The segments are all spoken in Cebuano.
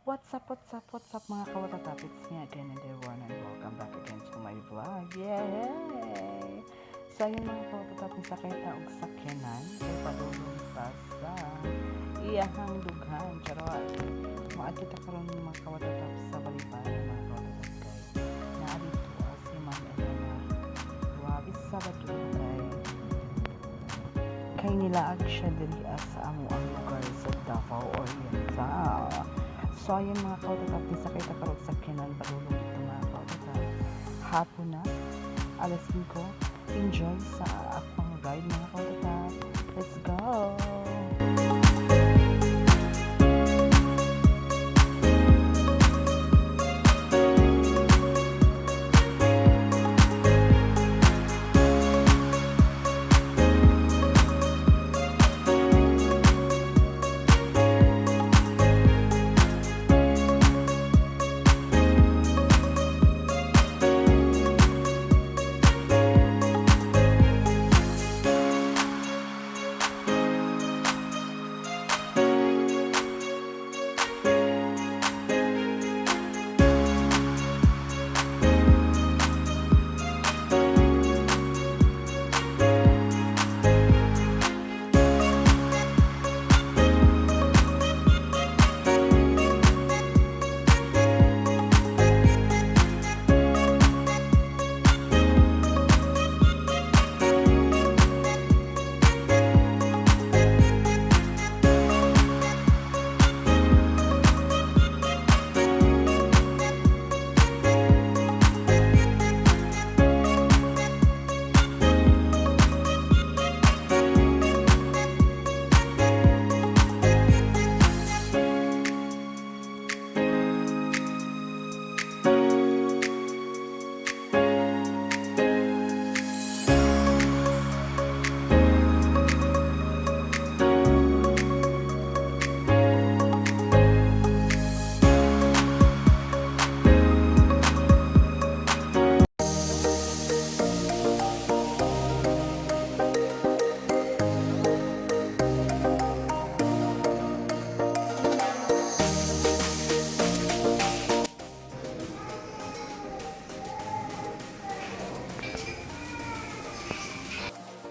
What's up, what's up, what's up, mga kawatatap? It's me again, and everyone, and welcome back again to my vlog. Yay! So ayun, mga kawatatap, nisakay ta og sakyanan kay padulong ta sa iyahang dughan. Charot! Moadto ta karon, mga kawatatap, sa Balibay, mga kawatatap, kay naa dito si Ma'am Elena. Grabe, Sabado kay nilaag siya diri sa amo ang lugar sa Davao Oriental. So ayun, mga kawatatap, nisakay ta karon sa sakyanan padulong dito, mga kawatatap. Hapon na, alas 5. Enjoy sa akong ride, mga kawatatap. Let's go!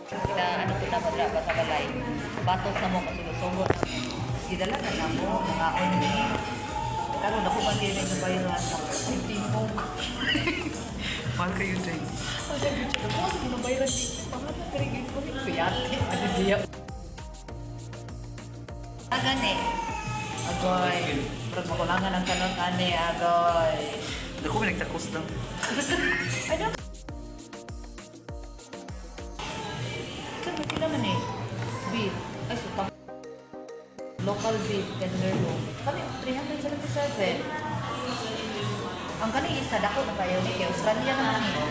Kita ano ko dapat dapat sa balay. Batos na mo kasi sugo. Gidala na na mo mga ni. Karon ako man kay na bayaran sa tipong. Mahal kayo, Jay. Ang sabi ko, ko sa ginabayaran di. Pangat na kay ko ni kuyate. Ano siya? Agane. Agoy. Murag makulangan ang kanon ane, agoy. Dako may nagtakos lang. Ano? Saan ba sila man eh? Beef. Ay, so local beef, tenderloin. Kami, 377. Ang kaning isa, dako na kayo ni kay Australia naman eh.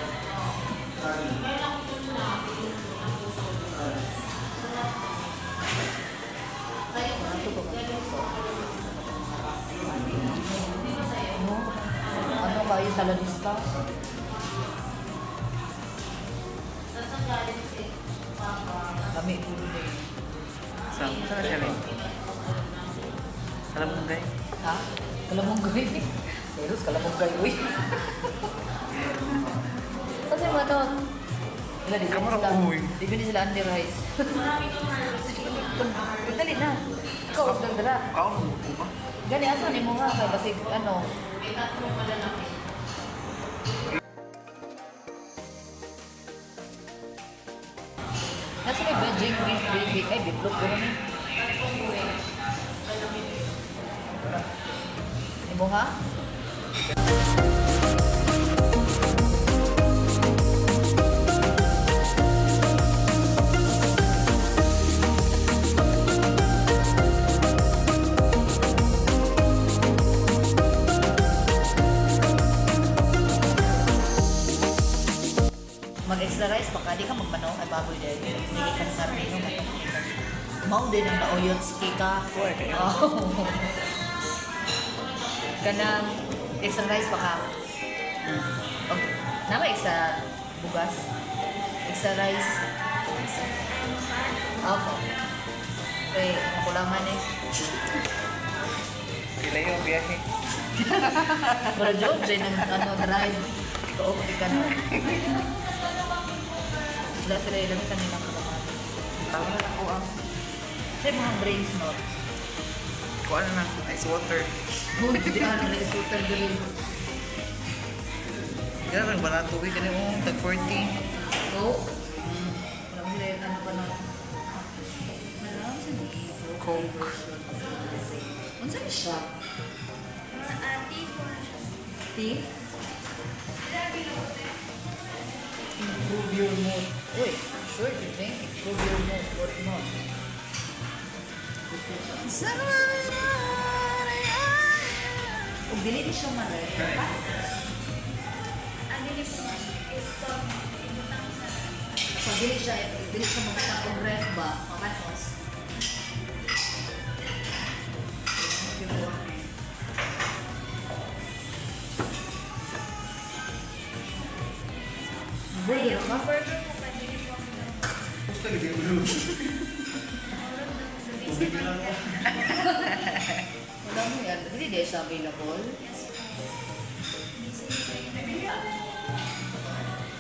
Ano ba ba? No. Ano kayo sa lalista? Kami ulo eh. Saan? Saan na siya, Lin? Sa Lamunggay? Ha? Kalamunggay. Meros, kalamunggay, uy. Kasi mga to, wala, di Kamara, sila, uy. di ba sila under rice? Dali na. Ikaw, order dara. Kaon mo po ba? Gani, asa ni mo nga? Kay basig, ano? Nasa may Beijing beef baby. Ay, bitlog ko ni. Imo ha? Mag-extra rice pa ka, di ka magmanong ay baboy dahil. Hindi ka ng karnino, matong kita. Mao din ang nauyot ka. Uy, kayo. Oh. Kanang extra rice pa ka. Okay. Nama extra bugas. Extra rice. Ako. Okay, makulangan eh. Pila yung biyahe. Pero Job, dyan ang ano, drive. Oo, ka na. Wala sila ilang kanilang kalamati. Tama na ako ang Sa mga brains not. kuan na ice water. Good, di ano na isutar dali. Kaya lang ba tubig kani mo tag 40. So, wala mo sila yung ano pa na. Wala mo sila dito. Coke. Unsa ni siya? Tea? Improve your mood. Uy, sure you think improve your mood. What not? Ug dili ni siya mare. So dili siya mabutang og ref ba? Makanos. Burger ka? Gusto lagi ulo. Tubig na lang. Wala mo yan. Dili di siya available.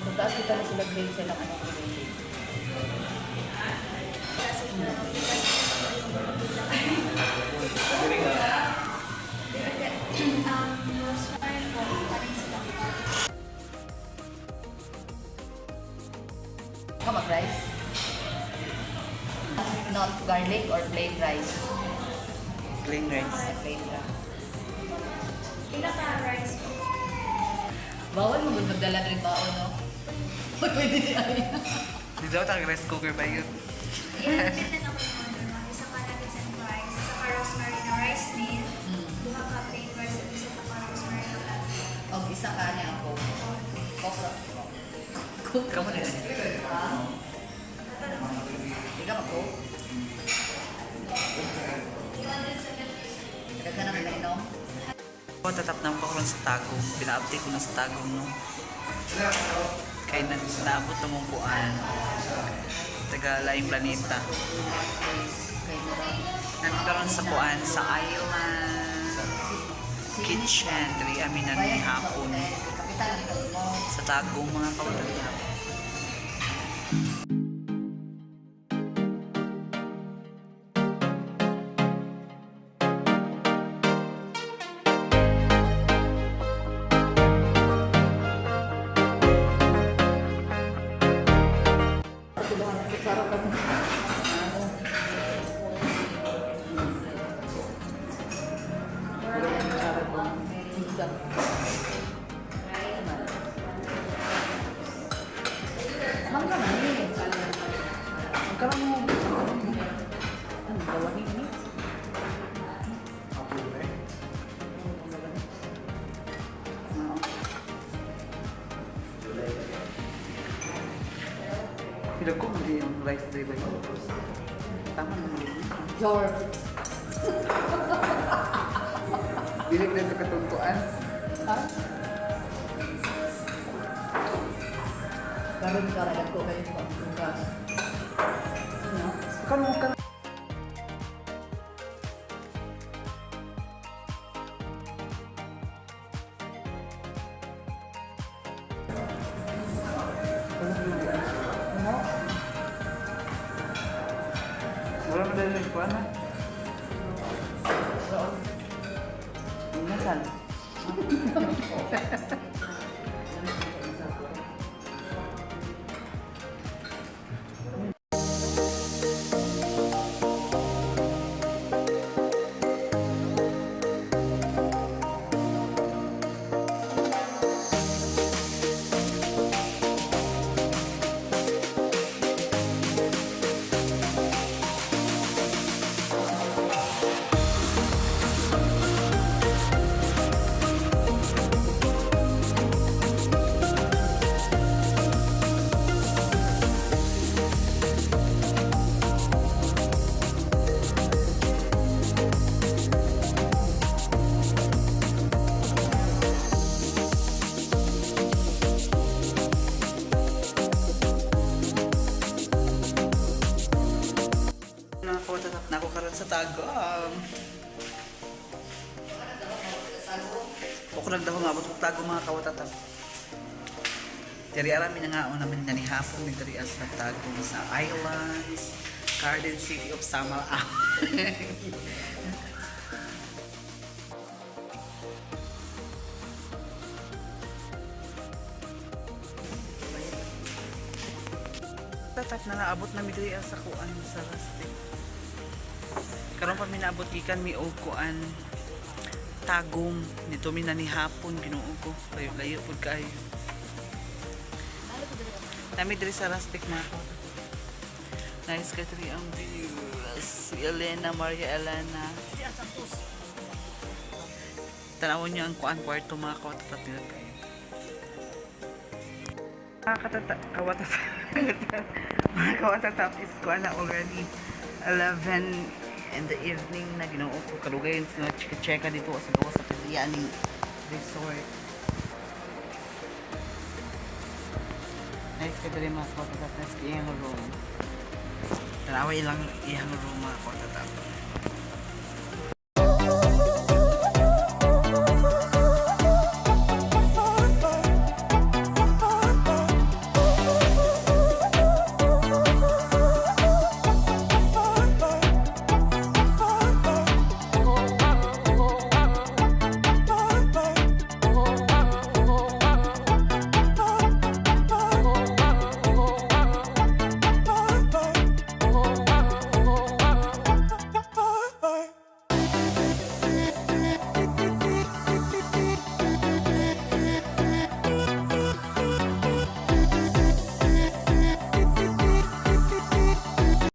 Magtaas kita na sila grade sa ilang anong grade. Ka mag-rice? Not garlic or plain rice? Plain rice. Ay, plain rice. Pinaka-rice po. Bawal mo gud magdala ng baon, no? Pwede di ay. Di daw tag rice cooker ba yun? I-repeat na ako yung order mo. Isa ka nuggets and fries, isa ka rosemary na rice meal, duha ka plain rice, at isa ka rosemary na latte. Og isa ka niya ako. Okra. Coke. Kamu na. Ha? Di ka mag-coke? Tagal ka na nagainom? Ako tatap na ako karon sa Tagum. Pina-update ko na sa Tagum no. Kay na naabot na mong kuan. Taga laing planeta. Kay Mura. Nagkaroon sa kuan sa Island Kitchen. Diri amin na ni hapon. Kapital ang tawag mo. Sa Tagum mga kawatatap. Mangga man eh. Ang karon mo. Ano gawain ni? Pila ko hindi yung rice day ba yun? Tama naman yun. George. Dili na ito katuntuan. Ha? Karon ka ragat ko kayo pa bukas. No? Karon ka. Mo? Wala mo dahil nagkuhan na. Nasaan? ko nagdahom, abot ko Tagum, mga kawatatap. Diri ara mi nangaon naman na ni hapon mi diri sa Tagum sa Islands, Garden City of Samal. Tatap na naabot na mi diri sa kuan sa Rustic. Karon pa mi naabot gikan mi og kuan Tagum dito mi na ni hapon, Ginoo ko. Layo layo pud kaayo. Nami diri sa Rustic, mga kawatatap. Nice ka diri ang view. Si Elena, Maria Elena. Tanawon niyo ang kuan kwarto, mga kawatatap, nila kayo. Mga kawatatap, mga kawatatap is kuan na already 11 in the evening na, Ginoo ko. Kalugay sa chika-cheka dito sa gawas sa pilihan ning resort. Nice ka diri, mga kawatatap. Nice ka iyang room. Tanawa ilang iyang room, mga kawatatap.